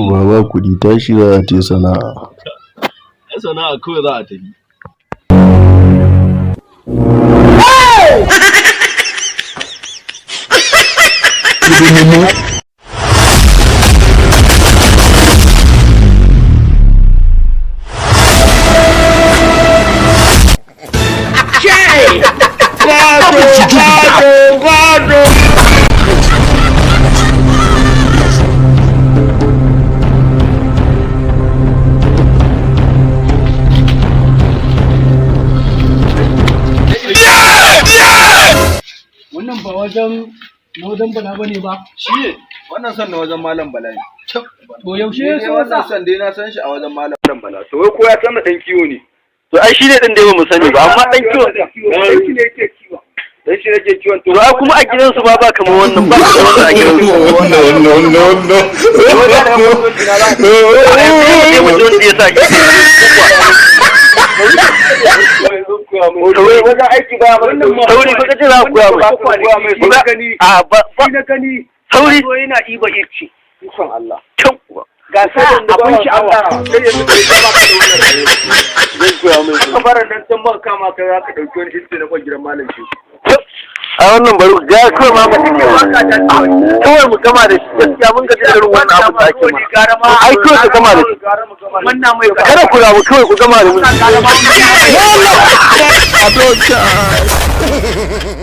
Uba ba kuɗi tashi za a tai sana'a. Ai sana'a kawai za a tafi. Wannan ba wajen na wajen Bala bane ba? Shi ne wannan son na wajen Malam Bala ne. To yaushe ya Ni so wannan sa? son dai na san shi a wajen Malam Bala. To wai ko ya san da dan kiwo ne? To ai shi ne din da ba mu sani ba, amma dan kiwon Dan shi ne yake kiwon. Dan shi ne yake kiwon. To ai kuma a gidansu ba ba kamar wannan, ba kamar wannan a gidansu. No, no, no, no. Ai sai mu ji wanda ya sa shi. Sauri wajen aiki ba Sauri fa kace za ku koya mai. Shi na gani. A ba ba Shi na gani. Sauri. Zo yana ɗiba icce. Ikon Allah. Kyau kuwa. Ga sa abin sha'awa. Sai yanzu kai ba ka da wannan rayuwa. Zan koya mai. Aka fara nan can ban kama ka za ka dauki wani ice na kwan gidan Malam shi. A wannan bari ga kawai ma ba kawai mu gama da shi, gaskiya mun ga irin wannan abu da ake mana. Ai kawai ka gama da shi. Wannan mai Kada ku rabu, kawai ku gama da mu. I don't care.